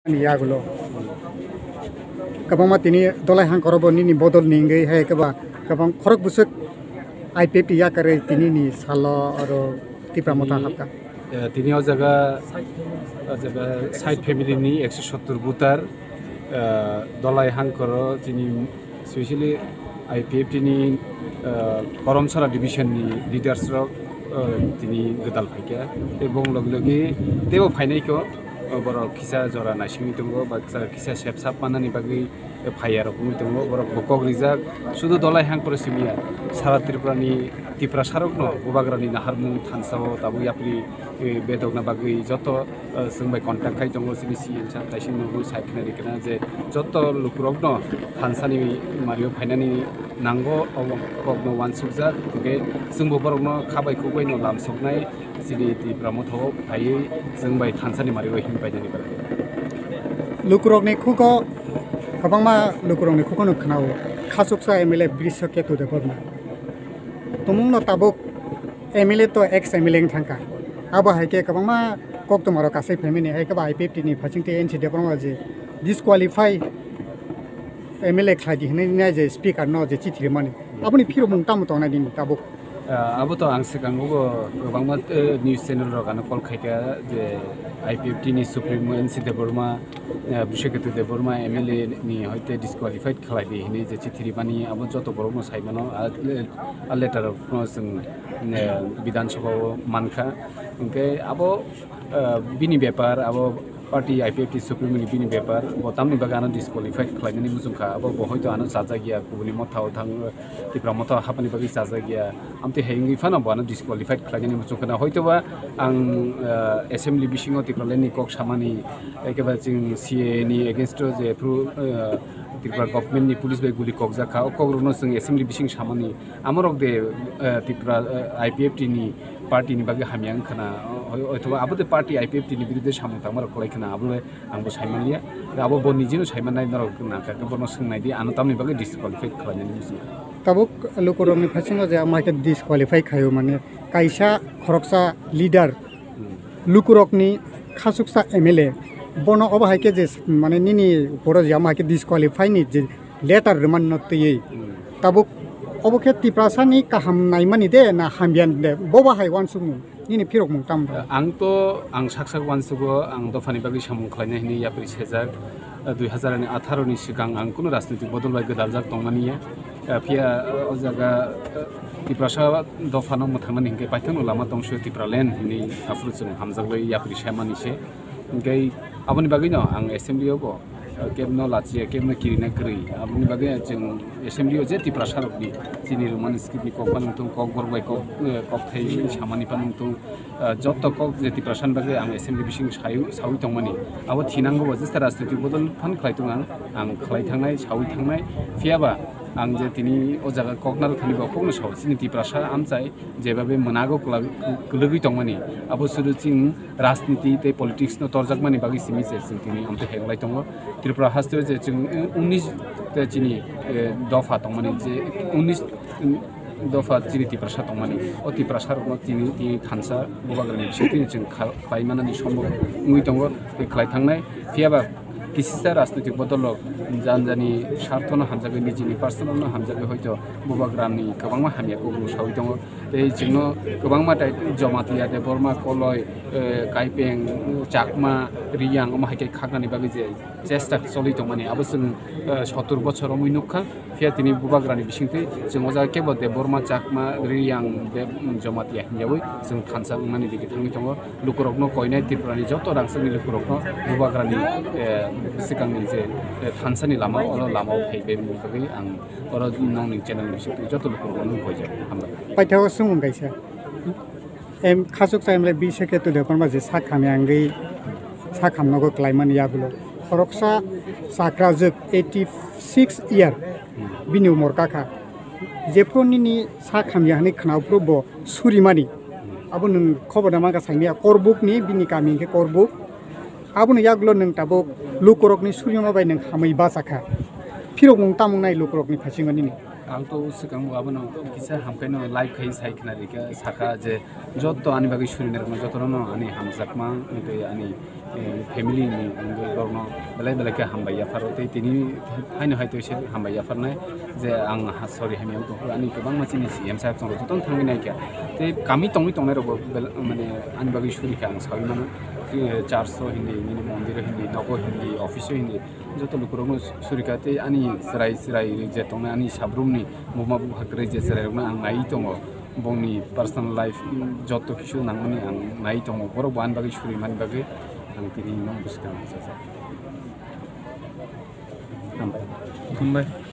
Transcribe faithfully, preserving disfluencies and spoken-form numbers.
Ni yagulo kwbangma tini Dolai Hangkor bo nini bodol ni wngwi hai kwbang kwbang khorok bwswk I P F T yakarwi tini ni salo aro Tipra Motha hapkha. Eh, tini o jaga, o jaga side family ni ekso sottor voter, eh, Dolai Hangkor o tini specially I P F T ni, eh, Koromsora division ni leaders rok, eh, tini gwdal phaikha. Tei bong logi logi teibo phainai kho, eh, borok kisa jora naisingwi tongo, ba kisa, kisa sep sap manani bagwi, eh, phaiya rok wngwi tongo. Borok bo kok rijak, sudu Dolai Hangkor simi ya, sara Tripura ni Tiprasa rok no bubagra ni naharmung thansa o tabuk yapri, eh, bedokna bagwi joto, eh, chwng bai contact khai tongo, chini C M sir, taising nugwi sai khna ri khna je joto lukurokno thansani mario phainani nango, obo kokno uansukjak, hwnkhe chwngbo borokno kha bai khuk bai no lamsoknai, chini Tipra Motha o phaiwi chwng bai thansani mario him painani bagwi. Lukurokni khugo, kwbangma lukurokni khugo no khna-o, Khachuksa M L A Brishaketu Debbarma. Tumungno tabuk M L A to ex M L A wng thangkha. Abo hai khe kwbangma koktwmarok kasai phaimani, hai khe bo I P F T ni phaising tei N C Debbarma je disqualify M L A khlai di hwnwi nai je speaker no je chithi rimani. Aboni phirokmung tamo tongnai nini tabuk? Ah, abo to ang swkang ugo kwbangma, eh, news channel rok ano call khaikha je I P F T ni supremo N C Debbarma, eh, Brishaketu Debbarma M L A ni hoite disqualified khlai di hwnwi je chithi rimani abo joto borokno sai mano. Ah, le-, ah, letter rokno chwng, eh, Bidhan Sabha o mankha. Hwnkhe abo, eh, bini bepar, abo party I P F T supremo ni bini bepar, bo tamni bagwi ano disqualified khlainani muchungkha, abo bo hoito ano chajak ya, kubuni motha o thang, Tipra Motha o hapani bagwi chajak ya, amtwi hai wngwi phano bo ano disqualified khlainani muchungkha na. Hoito ba ang, eh, assembly bisingo Tipraland ni kok samani, ekebare chwng C A A ni against o je phru, eh, Tripura government ni police bai guli kokjak kha, o kok rokno chwng assembly bising samani, amorok de, eh, Tripura, eh, I P F T ni party ni bagwi hamya wngkha na, o-, o-, othoba abo de party I P F T ni biruddhe samung tangmarok kwlai khna, abo le ang bo saimanliya. Abo bo nijino saimannai norok nangkha khe bono swngnai di, ano tamni bagwi disqualified khlainani muchungkha. Tabuk lukurokni phasingo je ama khe disqualify khaio, mane kaisa khoroksa leader Hmm. lukurokni Khachuksa M L A bono obo hai khe je mane nini poro je ama hai khe disqualify ni je letter rwmani no twiwi Hmm. tabuk obo khe Tiprasa ni kaham naimani de na hamya de, bobo hai uansukmung nini phirokmung tamo? Ang to, ang sak sak uansugo, ang dophani bagwi samung khlainai hwnwi yapri sejak. Dui hazar atharo ni swkang ang kunu rajnitik bodol bai gwdaljak tongmani ya. Phiya o jaga Tiprasa dophano mwthangnani hinkhe paithakno lama tongso Tipraland hwnwi aphuru chwng hamjaklai yapri saimani se. Hinkhe aboni bagwino ang assembly o bo, eh, kebno lachiya, kebno kirina kwrwi. Aboni bagwi chwng assembly o je Tiprasa rokni chini Roman script ni kok phano wngthung, kokborok bai kok, eh, kokthai samani phano wngthung, eh, joto kok je Tiprasa ni bagwi ang assembly bising sawi, sawi tongmani. Abo thinango bo jesa rajnitik bodol phan khlai tongo ang, ang khlai thangnai, sawi thangnai. Phiyaba ang je tini o jaga kok narwk thani bo kokno sao, chini Tiprasa amchai jebabe mwnago kwla-, kwlwgwi tongmani, abo sudu chwng rajniti tei politics no torjakmani bagwi simi se chwng tini amtwi hai wngwi tongo. Tripura haste o je chwng, eh, unis te chini, eh, dopha tongmani, je unis, mm, dopha chini Tiprasa tongmani, o Tiprasa rokno tini, tini thansa bubagrani bisingtwi chwng kha-, khlai manani sombok wngwi tongo, tei khlai thangnai. Phiyaba kisisa rajnitik bodol rok jani jani sarthono hamjagwi, nijini personal no hamjagwi hoito bubagrani kwbangma hamya kok sawi tongo. Tei chwngno kwbangma tai Jamatia, Debbarma, Koloi, eh, Kaipeng, Chakma, Riyang omo hai khe khaknani bagwi je chesta choli tongmani abo chwng, eh, sottor bochor romwi nukha. Phiya tini bubagrani bisingtwi chwng o jaga kebo Debbarma, Chakma, Riyang, Deb-, Jamatia hinjawi chwng thansa wngnani digi thangwi tongo. Lukurokno koinai Tripurani joto rangchakni lukurokno bubagrani, eh, swkangni je, eh, thansani lama, oro lamao phaibai bagwi ang oro nongni channel ni bisingtwi joto lukurokno nung koijak. Hambai. Paithago swngmung kaisa. Em, Khachuksa M L A Brishaketu Debbarma je sak hamya wngwi sak hamnogo klaimani yagulo khoroksa chakrajwk eighty six year bini umor kakha. Jephru nini sak hamya hwnwi khna, phru bo surimani. Abo nwng khobor da mankha saimaya Korbuk ni, bini kami hwnkhe Korbuk. Aboni yagulo nwng tabuk lukurokni surima bai nwng hamwi bachakha. Phirokmung tamung nai lukurokni phasingo nini? Ang to swkang bo abono kisa hamkhaino live khai sai khna rikha, sakha je joto ani bagwi suri nairokno jotono ani hamjakma tei ani, eh, family ni wngwi borokno belai belai khe hambai yapharo tei tini haino hai tei se hambai yapharnai je ang ha-, sorry hamya wng tongkha ani kwbangma chini C M saheb chwng jotono thangwi naikha tei kami tongwi tongnai rokbo bel-, mane ani bagwi suri kha ang saui mano, eh, church o hindi, nini mondir o hindi, nogo hindi, office o hindi, joto lukurokno surikha tei ani chwrai chwrai je tongnai ani sabrumni buma bupha kwrwi je chwrairokno ang naiwi tongo, bongni personal life, mm, joto kisu nangmani ang naiwi tongo, borok bo ani bagwi surimani bagwi ang tini no bwskang hambai. Hambai.